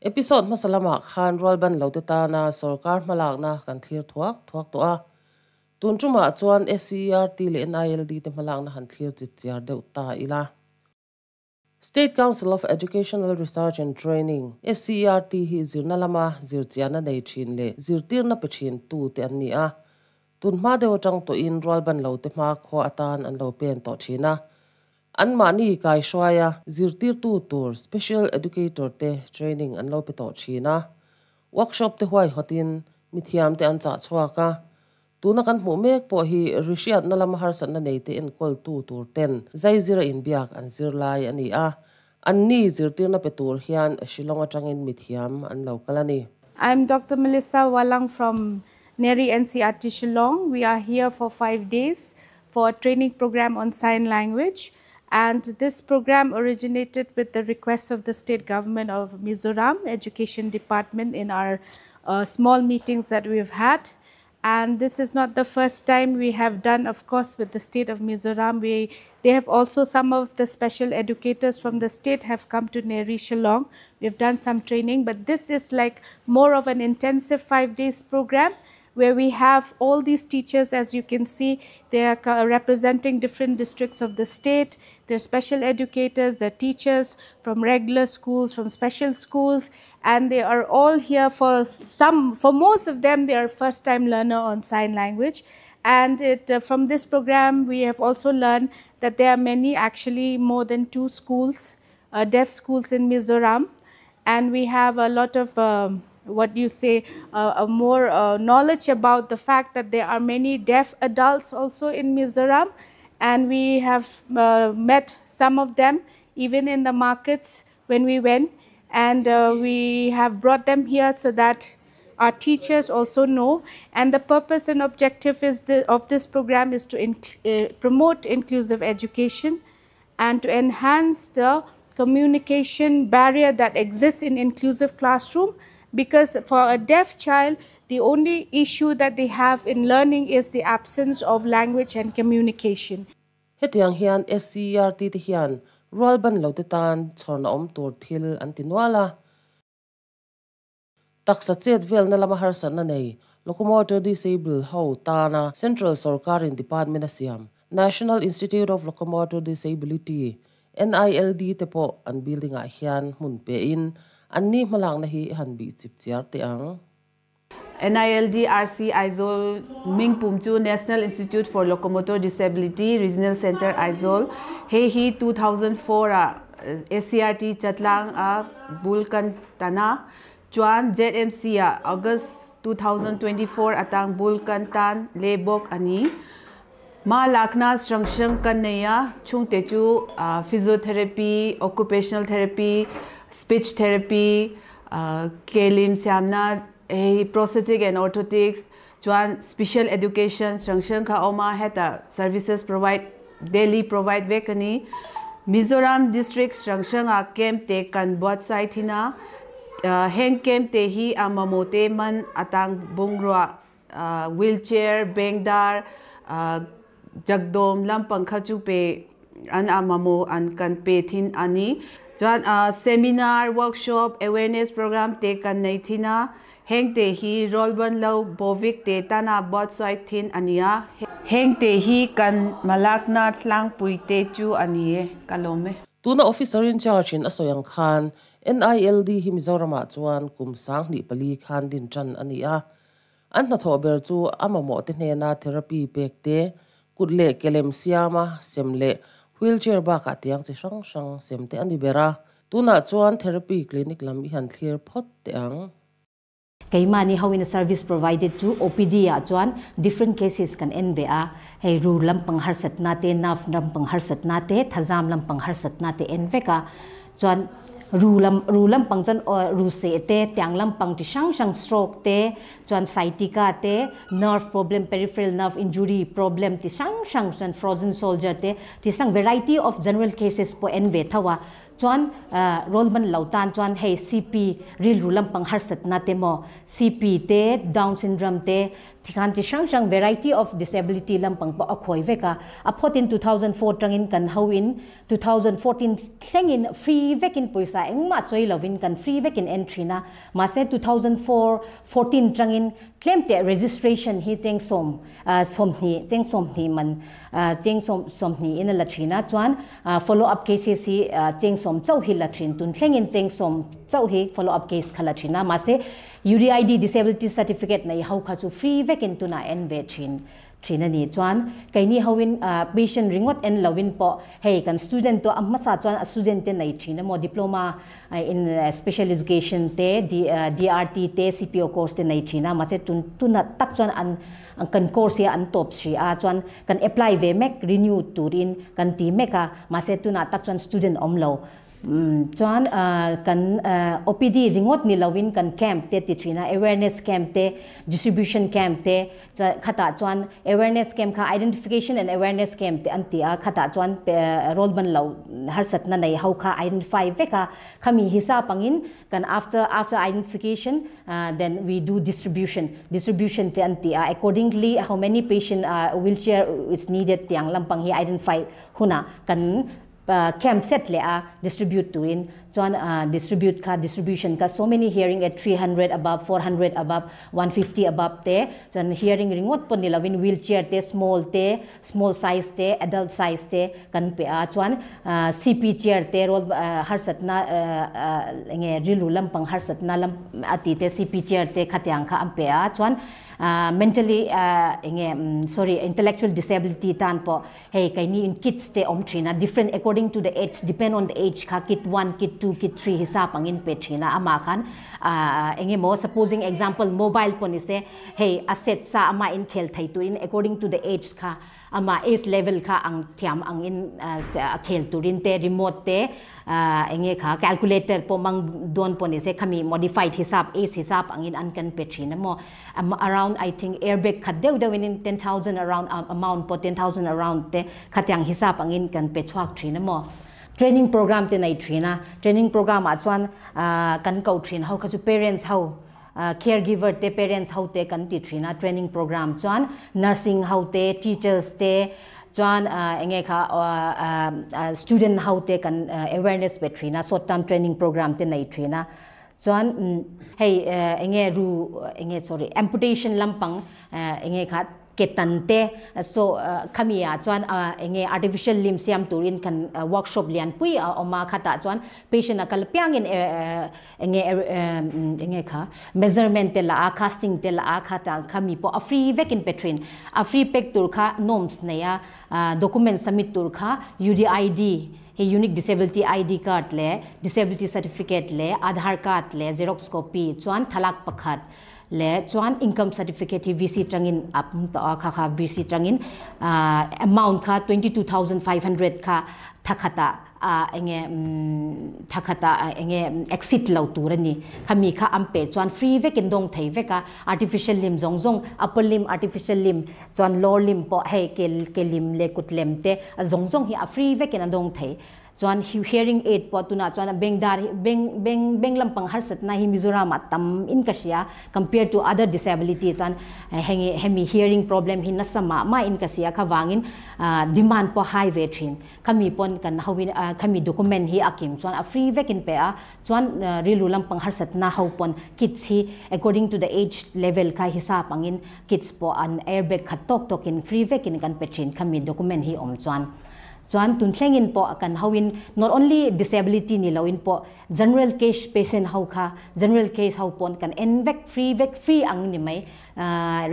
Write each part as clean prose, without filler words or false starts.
Episode hmasa lamah khan rualban lo te tana sorkar hmalakna kan thlir thuak thuak tawh a. Tun tumah chuan SCERT leh NILD te hmalakna han thlir chip chiar deuh ta ila. State Council of Educational Research and Training, SCERT, hi zirna lama zirchiahna nei thin leh zirtirna pe thin tu te an ni a. Tun hma deuh atang tawhin rualban lo te hma khua atan an lo pen tawh thin a. Anmahni kaihruaia zirtirtu tur Special Educator te training an lo pe tawh thin a. Workshop te huaihawtin mithiam te an chah chhuak a. Tuna kan hmuh mek pawh hi rihriatna lama harsatna neite enkawltu tur ten zaizira inbiak an zir lai a ni a. Anni zirtirna pe tur hian Shillong atangin mithiam an lo kal a ni. I'm Doctor Melissa Walang from NERI NCERT Shillong. We are here for 5 days for a training program on sign language. And this program originated with the request of the state government of Mizoram Education Department in our small meetings that we've had. And this is not the first time we have done, of course, with the state of Mizoram. They have also, some of the special educators from the state have come to NERI Shillong. We've done some training, but this is more of an intensive 5 days program where we have all these teachers. As you can see, they are representing different districts of the state. They're special educators, they're teachers from regular schools, from special schools, and they are all here for some, for most of them, they are first time learner on sign language. And from this program, we have also learned that there are many, actually more than 2 schools, deaf schools in Mizoram. And we have a lot of what you say, more knowledge about the fact that there are many deaf adults also in Mizoram. And we have met some of them even in the markets when we went. And we have brought them here so that our teachers also know. And the purpose and objective of this program is to promote inclusive education and to enhance the communication barrier that exists in inclusive classroom. Because for a deaf child, the only issue that they have in learning is the absence of language and communication. Hetiang hian SCERT te hian rualban lo te tan chhorna awm tur thil an ti nual a. Taksa chet vel na lama harsatna nei locomotor disable ho tana Central Sarkarin Department a siam National Institute of Locomotor Disability NILD te pawh an building ah hian hmun pe in an ni hmalak na hi han bi chip chiar te ang. NILD RC Aizawl Mingpum chu National Institute for Locomotor Disability Regional Center Aizawl he hi 2004 a SCERT Chatlang a Bulkan Tana chuan ZMC a August 2024 atang Bulkan Tan Lebok ani ma lakna srangshang kan neya chungte chu physiotherapy, occupational therapy, speech therapy, kelim siamna he prosthetic and orthotics chuan special education srangshang kha oma heta services provide daily provide vekani Mizoram district srangshang a camp te kan bot site hina heng camp te hi amamote man atang bungrua wheelchair bengdar jagdom lampang kha chu pe an amamo an kan pe thin ani chuan seminar workshop awareness program te kan nei thina heng te hi rolban lo bovik te tana bot site thin ania heng te hi kan malakna tlang pui te chu ani kalome tuna officer in charge in asoyang khan NILD hi Mizoram chuan kum sang ni pali khan din chan ania an na tho ber chu amamo te hnena therapy pek te kutle kelem siama semle wheelchair ba ka tiang chi sang sang semte ani bera tuna chuan therapy clinic lam i han thlir phot te ang. Keimani how in a service provided to OPD a chuan different cases kan en ve a hei ru lampang harsat na te naf lampang harsat na te thazam lampang harsat na te en veka chuan ru lampang chuan ru se te tiang lampang ti sang sang stroke te chuan sciatica te nerve problem peripheral nerve injury problem ti sang sang chuan frozen soldier te ti sang variety of general cases po en ve thawa chuan rolman lautan chuan hei CP ril ru lampang harsat na te mo CP te Down syndrome te Tikhan chi hrang hrang variety of disability lampang pawh a khawi vek a. A phawtin 2004 tangin kan hoin 2014 thlengin free vekin pawisa engmah chawi lovin kan free vekin en thin a. Mahse 2004 14 tangin tlem te registration hi cheng som 20 cheng 20 man cheng som 20 in la thina chuan follow up cases hi cheng som chau hi la thin tun thlengin cheng som chau hi follow up case khala thina. Mahse UDID disability certificate nei ho kha chu free vekin tuna en ve thin thina ni. Chuan kaini hoin patient ringot en lovin po hei kan student to amma sa chuan a student te nei thina mo diploma in special education te DRT te CPO course te nei thina. Ma che tun tuna tak chuan an kan course ya an top si a chuan kan apply ve mek renew turin kan ti meka. Ma se tuna tak chuan student om lo chuan kan OPD ringot ni lovin kan camp te ti thina, awareness camp te, distribution camp te khata chuan awareness camp kha identification and awareness camp te an ti a khata chuan rol ban lo harsat na nei ho kha identify veka khami hisa pangin kan after identification then we do distribution te an ti a accordingly how many patient wheelchair is needed tiang lampang hi identify huna kan camp set le a distribute to in chuan distribute kha distribution ka so many hearing at 300 above, 400 above, 150 above te chuan hearing ringot pon nilawin wheelchair te small size te adult size te kan pe a chuan CP chair te rol harsat na nge rilu lampang harsat na lam ati te CP chair te khatiang kha am pe a chuan mentally sorry intellectual disability tan po hey kaini in kits te om thina different according to the age, depend on the age kha kit 1 kit 2 kit 3 hisa pangin pe thina ama khan enge mo supposing example mobile pon se hey asset sa ama in khel thai tu in according to the age kha ama age level kha ang thiam ang in khel turin te remote te enge kha calculator po mang don pon se khami modified hisap age hisap angin an kan pe thina mo around I think airbag kha deu deu in 10,000 around amount po 10,000 around te khatyang hisap angin kan pe chuak thina mo. Training program te nei thina, training program a chuan kan ko thin ho kha chu parents ho caregiver te parents ho te kan ti thina training program chuan nursing ho te teachers te chuan enge kha student ho te kan awareness pe thina short term training program te nei thina chuan hei enge ru enge sorry amputation lampang enge kha ketante so khamia chuan enge artificial limb siam turin kan workshop lian pui oma khata chuan patient akal piangin enge enge kha measurement te la casting te la khata khami po a free vekin petrin a free pek tur kha norms neya document submit tur kha UDID he unique disability ID card le disability certificate le Aadhaar card le xerox copy chuan thalak pakhat le chuan income certificate hi VC tangin up to kha kha VC tangin amount kha 22,500 kha thakata enge thakata enge exit lo turani khami kha ampe chuan free vekin dong thei veka artificial limb zong zong upper limb artificial limb chuan lower limb po he ke limb le kut lem te zong zong hi a free vekin dong thei chuan hearing aid po tuna chuan beng dar beng beng beng lampang harsat na hi Mizoram tam in ka sia compared to other disabilities chuan hengi hemi hearing problem hi na sama ma in ka sia kha wangin demand po high ve thin khami pon kan hawin khami document hi akim chuan a free vekin pe a chuan rilu lampang harsat na ho pon kids hi according to the age level kha hisap angin kids po an airbag khat tok tokin free vekin kan pe thin khami document hi om chuan chuan tun thlengin po kan hawin not only disability ni loin po general case patient ho kha general case ho pon kan en vek free ang ni mai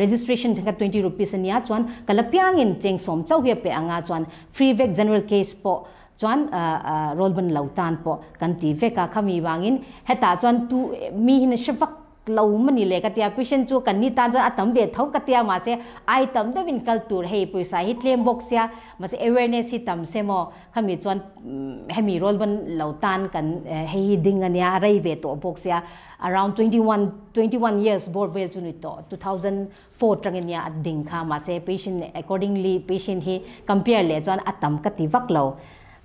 registration thanka 20 rupees ania chuan kalapiangin cheng som chau he pe anga chuan free vek general case po chuan roll ban lo tan po kan ti veka khami wangin heta chuan tu mi hin shafak lo mani le ka tia patient chu kan ni tan chu atam ve tho ka tia ma se ai tam de win kal tur hei poisa hi tlem box ya ma se awareness hi tam se mo khami chuan hemi rol ban lo tan kan hei ding ania rei ve to box ya around 21 years board vel chu ni to 2004 tangin ya ding kha ma se patient accordingly patient hi compare le chuan atam ka ti vak lo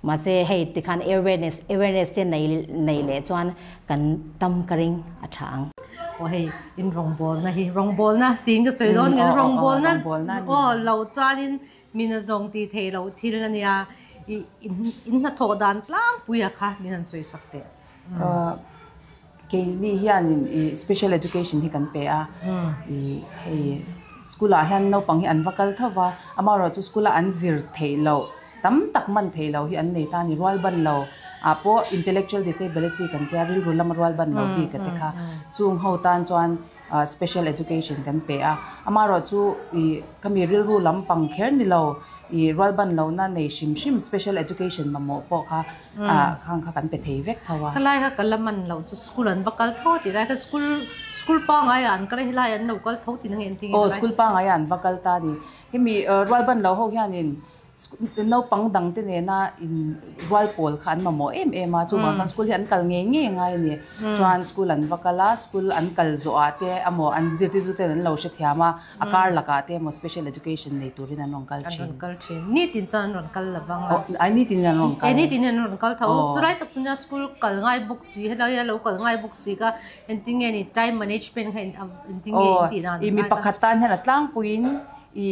ma se hei tikhan awareness te nei nei le chuan kan tam karing athang. Aw hei in rawngbawlna hi rawngbawlna tiin ka sawi dawn nge rawngbawlna aw lo chuanin min a zawng tih theih loh thil a nia i in hnathawh dan tlangpuia kha min han sawi sak teh. Keini hianin i special education hi kan pe a i hei school ah hian naupang hi an va kal tho va amaherawhchu school a an zir theih loh tam tak man theih loh hi an nei ta a ni rual ban lo ah pawh intellectual disability kan tia rilru lama rual ban lo bik a te kha chung ho tan chuan special education kan pe a amaherawhchu i khami rilru lampang kher ni lo i rual ban lohna nei hrim hrim special education mamawh pawh kha khang kha kan pe thei vek tho a. Ka lai kha ka la man loh chu school an va kal tho tih lai kha school school pangai ah an kal a helai an lo kal tho tih na nge engtin nge Aw school pangai ah an va kal ta a ni. Hemi rual ban lo ho hianin Naupang dangte nena in rual pawl kha an mamawh em em a, chuvang chuan school hi an kal ngei ngei ngai a ni. Chuan school an va kal a, school an kal zawhah te emaw an zirtirtu ten an lo hrethiam a, a kar lakah te emaw special education nei turin an rawn kal thin. An rawn kal thin. Nitin chuan an rawn kal lo vang a. Ai nitin an rawn kal. E nitin an rawn kal tho. Chulai tak chu nia school kal ngai bawk si, helai a lo kal ngai bawk si kha engtin nge ni time management kha engtin nge intih dan. Aw, i mi pakhat tan hian a tlangpuiin i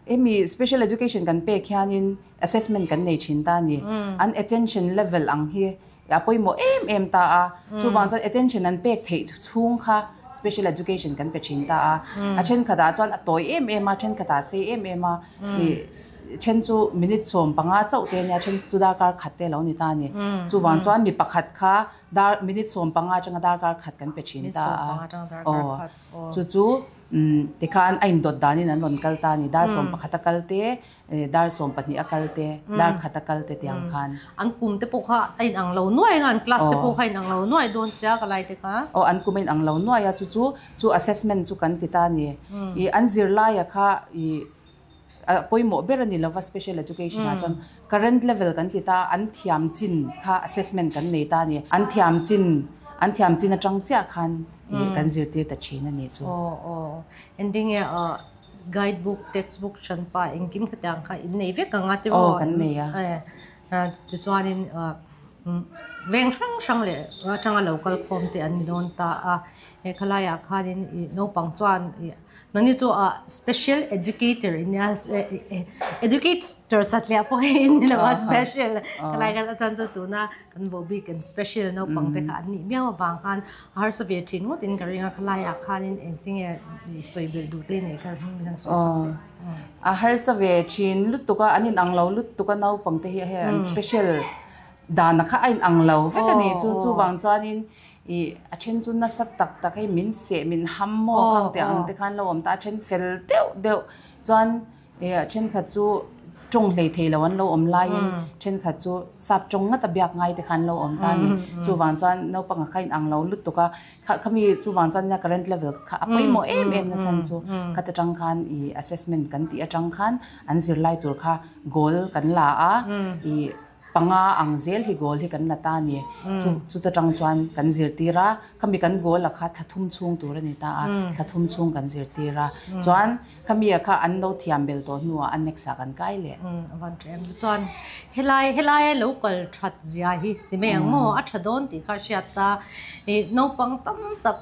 Hemi special education kan pek hianin assessment kan nei thin ta a ni. An attention level ang hi a pawimawh em em ta a. Chuvang chuan attention an pek theih chhung kha special education kan pe thin ta a. A thenkhatah chuan a tawi em em a, thenkhatah a sei em em a. Ih then chu minute 15 chauh te a nia, then chu darkar khat te a lo ni ta a ni. Chuvang chuan mi pakhat kha dar minute 15 atanga darkar khat kan pe thin ta a. Aw chu chu. Tikhan a indawt danin an rawn kal ta a ni. Dar 11 a kal te, dar 12 a kal te, dar khat a kal te tiang khan. An kum te pawh kha a inang lo nuai ang a, an class te pawh kha a inang lo nuai dawn sia ka lai te kha. Aw, an kum a inang lo nuai a, chu chu chu assessment chu kan ti ta a ni. I an zirlaia kha i a pawimawh ber a ni lova special education ah chuan current level kan ti ta a, an thiam chin kha assessment kan nei ta a ni. An thiam chin, an thiam chin atang chiah khan ih kan zirtir ta thin a nih chu. Aw aw, ending e guide book, text book hranpa engkim khatiang kha in nei vek ang a tiraw? Aw kan nei a. Tichuanin veng hrang hrang leh atanga lo kal khawm te an ni dawn ta a, he khalaiah khanin ih naupang chuan ih Nangni chu a special educator in nia educator satliah pawh hi in ni lo a special khalai khan a chan chu tuna kan vohbik kan special naupang te kha an nih miau avang khan a harsa ve thin ngawt in ka ring a khalai ah khanin engtinge sawi belh duh te nei kha ring min han sawi sak teh. A harsa ve thin lutuk a an inang lo lutuk a naupang te hi hei an special dan kha a inang lo vek a nih chu chuvang chuanin Ih, a then chu nasa tak tak hei min seh min ham maw khang teh ang te khan lo awm ta, a then fel deuh deuh chuan ih a thenkhat chu tawng hlei thei lo an lo awm laiin thenkhat chu sap tawng ngata biak ngai te khan an lo awm ta a ni. Chuvang chuan naupang a kha inang lo lutuk a, kha khami chuvang chuan nia current level kha a pawimawh em em na chhan chu khata tang khan ih assessment kan tih atang khan an zirlai tur kha goal kan la a, ih. Panga ang zel hi goal hi kan la ta a ni. Chu chuta tang chuan kan zirtir a, khami kan goal a kha thla thum chhung tur a ni ta a, thla thum chhung kan zirtir a. Chuan khami a kha an lo thiam bel tawh hnuah a next ah kan kai leh. A van tha em. Chuan helai helai a lo kal that zia hi ti mai ang maw? A tha dawn tih kha a hriat ta. Ih naupang tam tak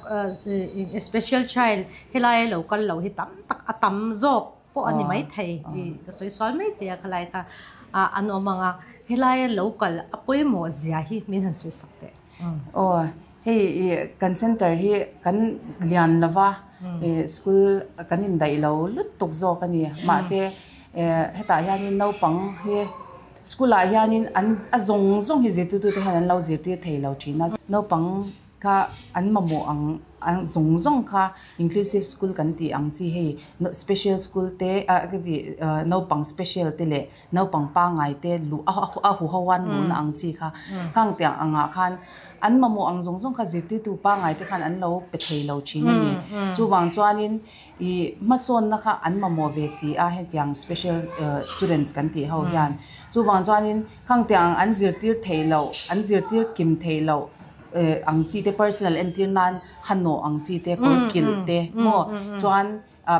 special child helai a lo kal loh hi tam tak a tam zawk. Pawh a ni mai thei i ka sawi sual mai thei a khalai kha an awm ang a, helaia lo kal a pawimawh zia hi min han sawi sak teh. Aw, hei i kan center hi kan lian lo va, i school kan indaih lo lutuk zawk a ni. Mahse hetah hianin naupang hi school ah hianin an a zawng zawng hi zirtirtute hian an lo zirtir thei lo thin a, naupang Kha an mamawh ang ang zawng zawng kha inclusive school kan tih ang chi hei special school te ah ka ti naupang special te leh naupang pangngai te luh a huho an luhna ang chi kha khang tiang angah khan an mamawh ang zawng zawng kha zirtirtu pangngai te khan an lo pe thei lo thin a ni. Chuvang chuanin ih hmasawnna kha an mamawh ve si a hetiang special students kan tih ho hian chuvang chuanin khang tiang an zirtir theih loh an zirtir kim theih loh ang chi te personal entir nan hanawh ang chi te kawr kilh te maw chuan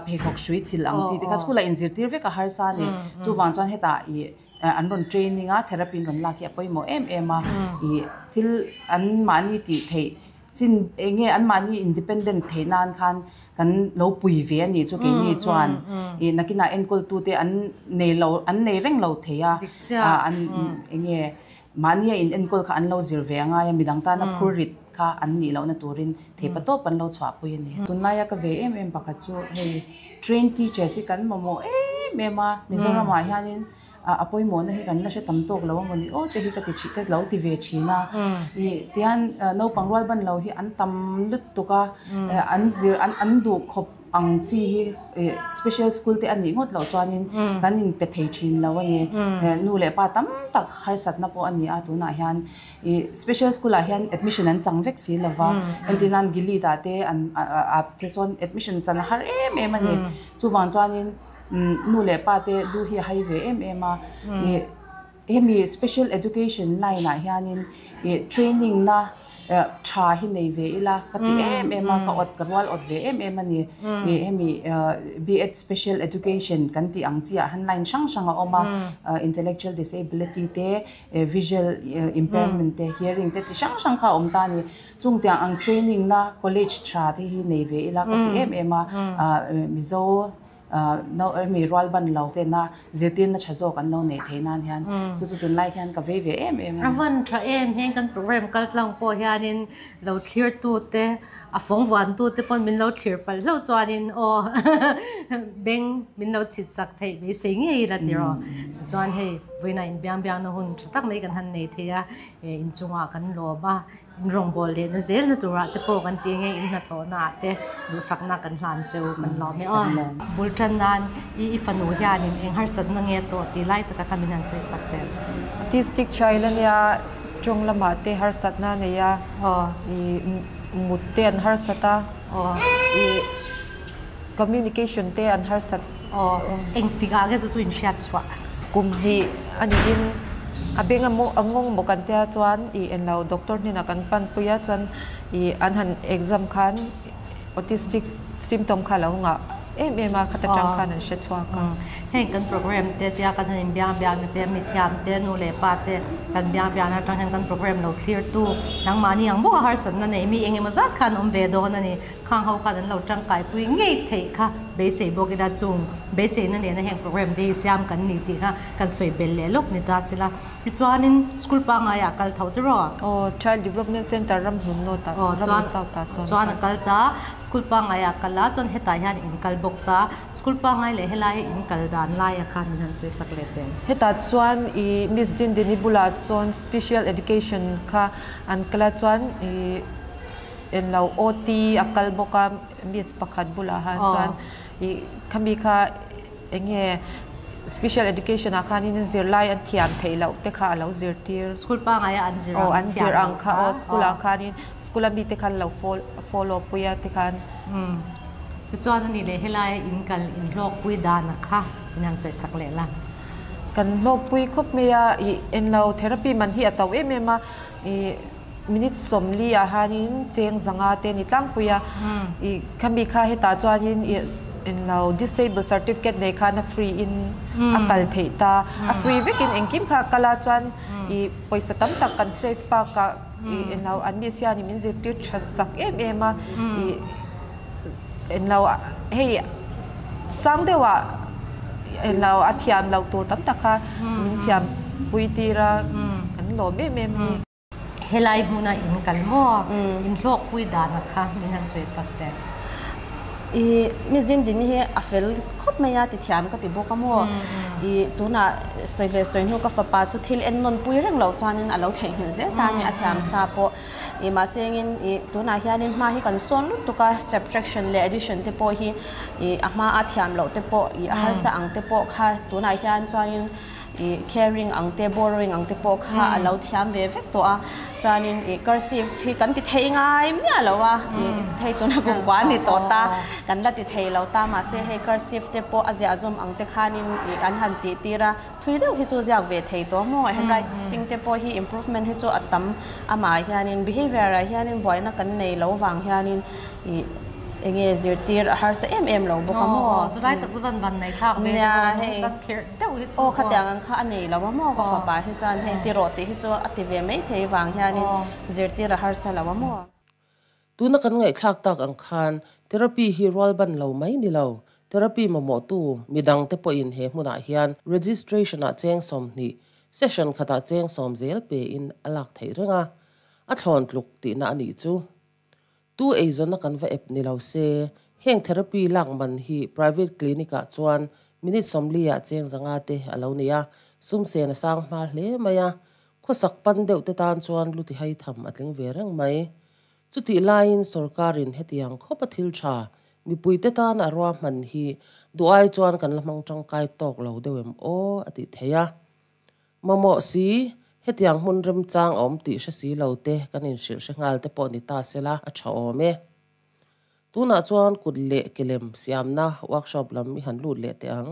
pheikhawk hrui thil ang chi te kha school ah inzirtir vek a harsa a ni chuvang chuan hetah ih an rawn training a therapy an rawn lak hi a pawimawh em em a ih thil an mahni tih theih Chin enge anmahni independent theih nan khan kan lo pui ve a nih chu keini chuan i nakinah enkawltute an nei lo an nei reng lo thei a an enge mahnia in enkawl kha an lo zir ve a ngai a midang tana phur rit kha an nih lohna turin theipa tawp an lo chhuahpui a ni. Tunlaia ka ve em em pakhat chu hei trained teachers hi kan mamawh em em a Mizoramah hianin a pawimawhna hi kan la hre tam tawk lo a mawni aw te hi ka ti thin ka lo ti ve thin a ih tihian naupang rual ban lo hi an tam lutuk a an zir an an duh khawp ang chi hi ih special school te a nih ngawt loh chuanin kan in pe thei thin lo a ni nu leh pa tam tak harsatna pawh a ni a tunah hian ih special school ah hian admission an chang vek si lova entir nan Gilead ah te an ah te sawn admission chan a har em em a ni chuvang chuanin. Nu leh pa te lu hi a hai ve em em a, ih hemi special education line ah hianin ih training na tha hi nei ve ila ka ti em em a, ka awt ka rual awt ve em em a ni. Ih hemi B.Ed special education kan tih ang chi ah hian line hrang hrang a awm a, intellectual disability te, visual impairment te, hearing te chi hrang hrang kha a awm ta a ni. Chung tiang ang training na college tha te hi nei ve ila ka ti em em a, Mizo mi rual ban lo tena zirtirna tha zawk an lo neih theih nan hian chu chu tunlai hian ka vei ve em em a ni. A van tha em heng kan program kal tlang pawh hianin lo thlir tute a fawng vuan tute pawn min lo thlir palh hlauh chuanin aw beng min lo chhit chak theih beisei ngei ila tiraw chuan hei vawiinah inbiang biangna hun tha tak mai kan han nei thei a inchungah kan lawm a. In rawngbâwl lehna zêlna tûrah te pawh kan ti nge in hnathawhnaah te duhsakna kan hlân cheu kan lâwm e aw. Bul ṭan nân i i fanu hianin eng harsatna nge tawh tih lai taka kha min han sawi sak ve. Autistic child a nia, ṭawng lamah te harsatna a nei a, i mut te an harsat a, i communication te an harsat. Aw, engtikah nge chu chu in hriat chhuah? Kum hnih a niin a beng a maw a ngawng maw kan tia chuan ih englo doctor hnenah kan panpui a chuan ih an han exam khan autistic symptom kha a lo ngah em em a khata tang khan an hre chhuak a. Heng kan program te tia kan han inbiang biakna te mithiam te nu leh pa te kan biang biakna atang hian kan program lo thlir tu nangmahni ang bawk a harsatna nei mi engemaw zat khan awm ve dawn a ni. Khang ho khan an lo tangkaipui ngei theih kha beisei bawk ila chung beiseina nena heng program te hi siam kan ni tih kha kan sawi bel leh lawk ni ta sila. Tichuanin school pangaiah a kal tho tiraw? Aw, Child Development Centre Ramhlun North ah, Ramhlun South ah sawn a kal. Chuan a kal ta, school pangaiah a kal a, chuan hetah hian in kal bawk ta. School pangai leh helai in kal dan laia khan min han sawi sak leh teh. Hetah chuan i Miss Dindini bulah sawn Special Education kha an kal a, chuan i Englo OT a kal bawk a miss pakhat bulah han chuan ih khami kha eng nge special education ah khanin zirlai an thiam theih loh te kha a lo zirtir. School pangai a an zir ang an zir ang kha aw school ah khanin school a mite khan lo follow pui a tikhan. Tichuan ani leh helai in kal in hlawkpui dan a kha in han sawi sak leh la. Kan hlawkpui khawp mai a ih englo therapy man hi a to em em a ih. Minute 40 ah hianin cheng zanga te a ni tlangpui a, ih khami kha hetah chuanin ih englo disable certificate nei khan a free in a kal theih ta, a free vekin engkim kha a kal a chuan ih pawisa tam tak kan save bakah ih englo an miss hianin min zirtir that sak em em a, ih englo hei sang deuhah englo a thiam loh tur tam tak kha min thiam pui tir a kan lawm em em a ni. Helai hmuna in kal maw? In hlawkpui dana kha min han sawi sak teh. I Miss Dindini hi a fel khawp mai a ti thiam ka ti bawk a maw? I tunah sawi leh sawi hnu ka fapa chu thil en nawn pui reng loh chuanin a lo theihnghilh zel ta a ni a thiam sa pawh. I mahse engin i tunah hianin hma hi kan sawn lutuk a subtraction leh addition te pawh hi i a hma a thiam loh te pawh i a harsa ang te pawh kha tunah hian chuanin I caring ang te, borrowing ang te pawh kha a lo thiam ve vek tawh a. Chuanin i cursive hi kan ti thei ngai miah lo a, i hei tuna kum kua ni tawh ta, kan la ti thei lo ta. Mahse hei cursive te pawh a ziah zawm ang te khanin i an han tih tir a, thui deuh hi chu ziak ve thei tawh maw? Handwriting te pawh hi improvement hi chu a tam amah hianin behavior ah hianin buaina kan nei lo vang hianin i enge zirtir a harsa em em lo bawk a maw? Aw, chulai tak chu van van nei thlak ve deuh a chak kherh deuh hi chu aw khatiang ang kha a nei lo a maw ka fapa hi chuan hei ti rawh tih hi chu a ti ve mai thei vang hianin zirtir a harsa lo a maw? Tuna kan ngaihthlak tak ang khan therapy hi rual ban lo mai ni lo, therapy mamawhtu midang te pawhin he hmunah hian registration ah cheng 20, session khatah cheng 10 zel pe in a lak theih reng a, a thlawn tluk tihna a nih chu. Tu eizawnna kan va ep ni lo se, heng therapy lak man hi private clinic ah chuan minute 40 ah cheng 500 te a lo ni a, sum sen a sang hma hle mai a, khawsak pan deuh te tan chuan luti hai tham a tling ve reng mai. Chuti laiin sarkarin hetiang khawpa thil tha mipui te tan a ruah hman hi duai chuan kan la hmang tangkai tawk lo deuh em aw a ti thei a. Mamawh si hetiang hmun rem chang a awm tih hre si lo te kan in hrilh hre nghal te pawh ni ta sela a tha awm e. Tunah chuan kut leh kelem siamna workshop lam i han lut leh te ang.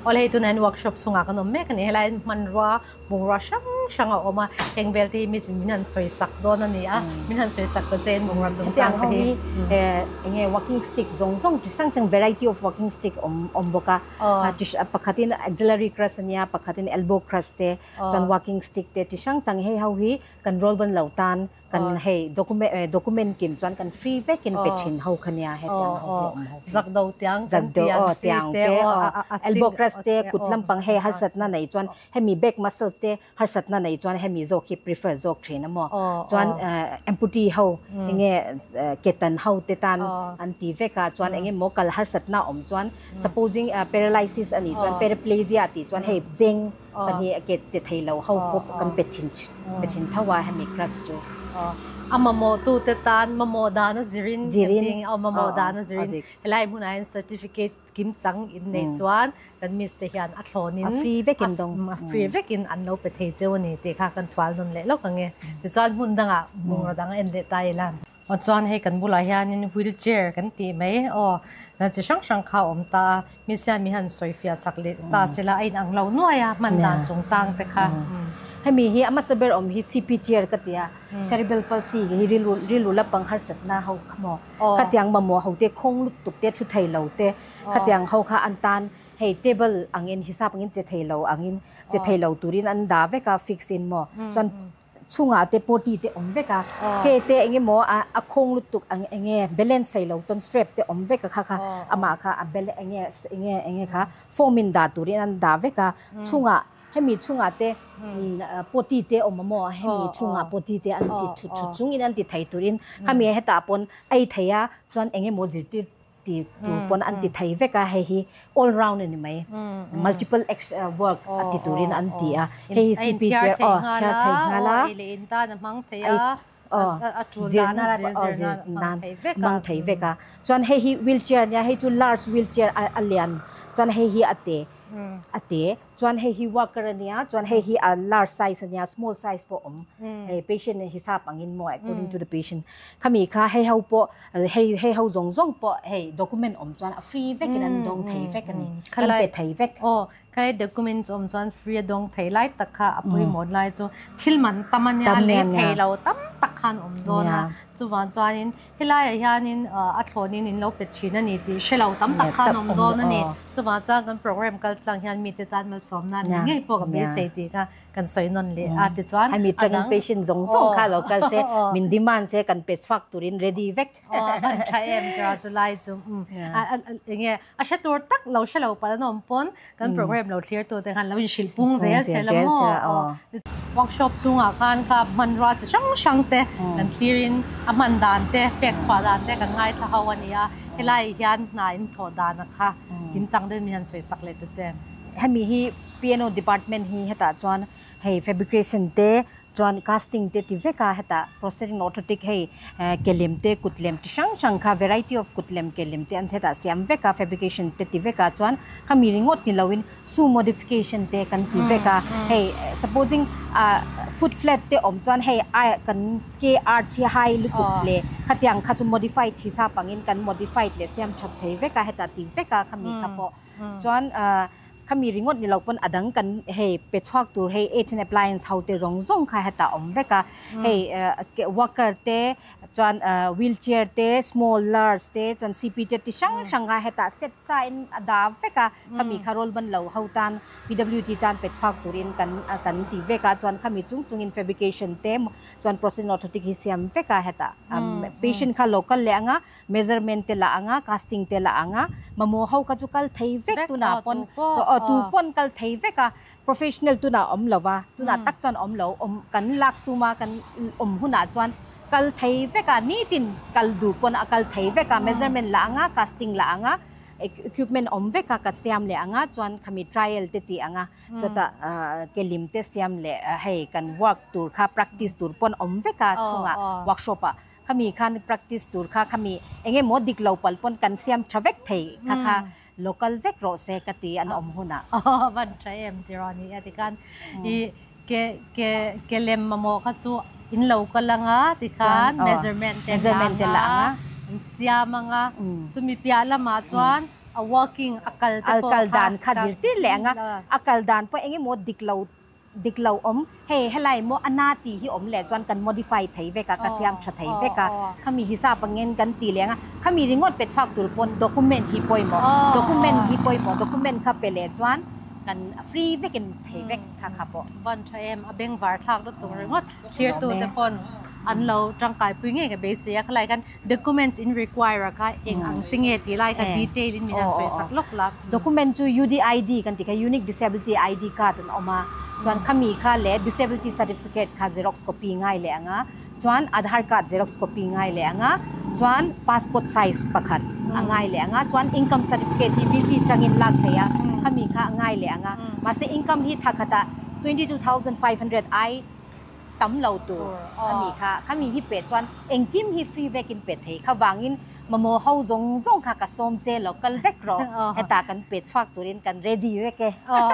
Ole hei tunan workshop chunga kan awm mek ani helai hmanrua bungrua hrang hrang a awm a, heng vel te hi mi chin min han sawi sak dawn ani a, min han sawi sak ta chen bungrua chungchang te hi. Enge walking stick zawng zawng chi hrang hrang variety of walking stick awm awm bawk a, pakhatin auxiliary crutch ania, pakhatin elbow crutch te, chuan walking stick te chi hrang hrang hei ho hi kan roll ban lo tan kan hei document document kim chuan kan free vekin pe thin ho khania hetiang ho hi awm ho. Zak do tiang kan tiang te o elbow crutch te kut lampang hei harsatna nei chuan hemi back muscles te harsatna nei chuan hemi zawk hi prefer zawk thin amo chuan amputee ho enge ketan ho te tan an ti veka chuan enge mo kal harsatna awm chuan supposing paralysis ani chuan paraplegia ti chuan hei zeng pani ke che theilo ho pawh kan pe thin pe thin thawa hemi crutch chu. Amamo tu te tan mamo dana zirin zirin mamo dana zirin helai hmunah hian certificate kim chang in nei chuan kan miss te hian a thlawnin a free vekin dong a free vekin an lo pe thei cheu ani tih kha kan thual nun leh lawk ange. Tichuan hmun dangah bungraw dang a en leh ta ila. Chuan hei kan bulah hianin wheelchair kan tih mai aw na chi hrang hrang kha awm ta a, miss hian mi han sawi fiah sak leh ta sela a in ang lo nuai a hman dan chungchang te kha. Hemi hi a hmasa ber awm hi CP chair ka ti a, cerebral palsy hi rilu rilu lampang harsatna ho kha maw khatiang mamawh ho te khawng lutuk te thu thei lo te khatiang ho kha an tan hei table angin hisap angin che thei lo angin che thei lo turin an dah vek a fix in maw chuan chungah te potty te awm vek a, ke te enge maw a khawng lutuk ang enge balance thei lo tawn strap te awm vek a kha kha amah kha a balance enge enge enge kha form in dah turin an dah vek a, chungah hemi chungah te potty te awm a maw hemi chungah potty te an ti thut thut chungin an ti thei turin khami hetah pawn ei thei a chuan enge maw zirtir ti tur pawn an ti thei vek a, hei hi all round ani mai multiple work a ti turin an ti a, hei hi CP chair aw thiar thei nghal a, zirna zir nan hmang thei vek a, chuan hei hi wheelchair ania, hei chu large wheelchair a lian chuan hei hi a te a te chuan hei hi walker ania, chuan hei hi a large size ania, small size pawh awm hei patient hisap angin maw according to the patient khami kha hei ho pawh hei hei ho zawng zawng pawh hei document awm chuan a free vekin an dawng thei vek ani, kan pe thei vek. Aw khai documents awm chuan free a dawng thei lai tak kha a pawimawh lai chu thil man tam ania lei thei lo tam tak khan awm dawn a, chuwan chuanin helaiah hianin a thlawnin in lo pe thin ani tih hre lo tam tak khan awm dawn ani, chuwan chuan kan program kal tlang hian mi te tan malsawm nan ngei pawh ka beisei tih kha kan sawi nawn leh a ti chuan hemi tangin patient zawng zawng kha lo kal se min demand se kan pe chhuak turin ready vek. Van tha em cha chu lai chu enge a hre tur tak lo hre lo pal an awm pawn kan program lo thlir tu te khan lo in hrilh pung zel se la maw. Workshop chungah khan kha hmanrua chi hrang hrang te kan thlirin a hman dan te pek chhuah dan te kan ngai thla ho ani a, helai hian hna in thawh dan a kha kim chang deuhin min han sawi sak leh ta che. Hemi hi piano department hi hetah chuan hei fabrication te chuan casting te ti veka hetah prosthetic orthotic hei kelem te kutlem ti hrang hrang kha variety of kutlem kelem te an hetah siam veka fabrication te ti veka chuan khami ringawt ni loin shoe modification te kan ti veka hei supposing foot flat te awm chuan hei ai kan ke arch hi hai lutuk le khatiang kha chu modified hi sa pangin kan modified le siam that thei veka hetah ti veka khami kha pawh chuan Khami ringot ni lo pon adang kan hei pe chhuak tur hei aids and appliance ho te zawng zawng kha heta awm vek a. Hei walker te chuan wheelchair te small large te chuan CP chair ti hrang hrang kha heta set sa in a dah vek a. Khami kha rual ban lo ho tan PWD tan pe chhuak turin kan kan ti vek a chuan khami chung chungin fabrication te chuan process orthotic hi siam vek a heta patient kha lo kal leh anga measurement te la anga casting te la anga mamawh ho kha chu kal thei vek tunah pawn aw tu pawn kal thei vek a professional tunah awm lo va tunah tak chuan awm lo awm kan lak tuma kan awm hunah chuan kal thei vek a nitin kal duh pawn a kal thei vek a measurement la anga casting la anga equipment awm vek a ka siam leh anga chuan khami trial te tih anga chutah ke lim te siam leh hei kan work tur kha practice tur pawn awm vek a chhungah workshop ah Khami khan practice tur kha khami eng emaw dik lo palh pawn kan siam tha vek thei kha kha local vek rawh se ka ti an awm hunah. Aw van tha em ti rawh ni a ti khan i ke ke ke lem mamawh kha chu in lo kal anga ti khan measurement te la anga an siam anga chumi piah lamah chuan a walking a kal te pawh kha dan kha zirtir leh anga a kal dan pawh eng emaw dik lo Dik lo awm, hei helai maw a na tih hi awm leh chuan kan modify thei vek a, ka siam tha thei vek a, khami hisap angin kan ti leh ang a, khami ringawt pe chhuak tur pawn document hi pawimawh, document hi pawimawh, document kha pe leh chuan kan free vekin thei vek kha kha pawh. Van tha em, a bengvar thlak lutuk ringawt, thlirtu te pawn an lo tangkai pui ngei ka beisei a, khalai khan documents in require a kha eng ang te nge tih lai kha detail in min han sawi sak lawk la. Document chu UDID kan tih kha Unique Disability ID card an awm a, chuan khami kha leh Disability Certificate kha xerox copy ngai leh ang a, chuan Aadhaar card xerox copy ngai leh ang a, chuan passport size pakhat a ngai leh ang a, chuan income certificate hi VC tangin lak theih a, khami kha a ngai leh ang a, mahse income hi thakhatah 22,500 ai tam lo tur a nih kha, khami hi peh chuan engkim hi free vekin pe thei kha vangin mamawh ho zawng zawng kha ka sawm che lo kal vek rawh hetah kan pe chhuak turin kan ready vek e. Aw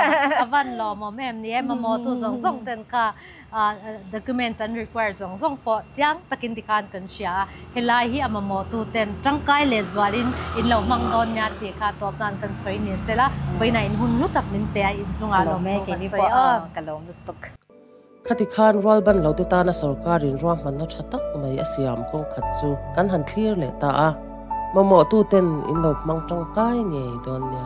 a van lawmawm em ni e, mamawh tu zawng zawng ten kha documents an require zawng zawng pawh chiang takin tikhan kan hria a, helai hi a mamawh tu ten tangkai leh zualin in lo hmang dawn nia tih kha tawp nan kan sawi ni sela, vawiinah in hun hlu tak min pe a inchungah lawmthu kan sawi aw. Ka lawm lutuk. Khati khan rualban lote tana sorkarin ruahmanna tha tak mai a siam kawng khat chu kan han thlir leh ta a, mamawhtuten in lo hmang tangkai ngei dawn nia.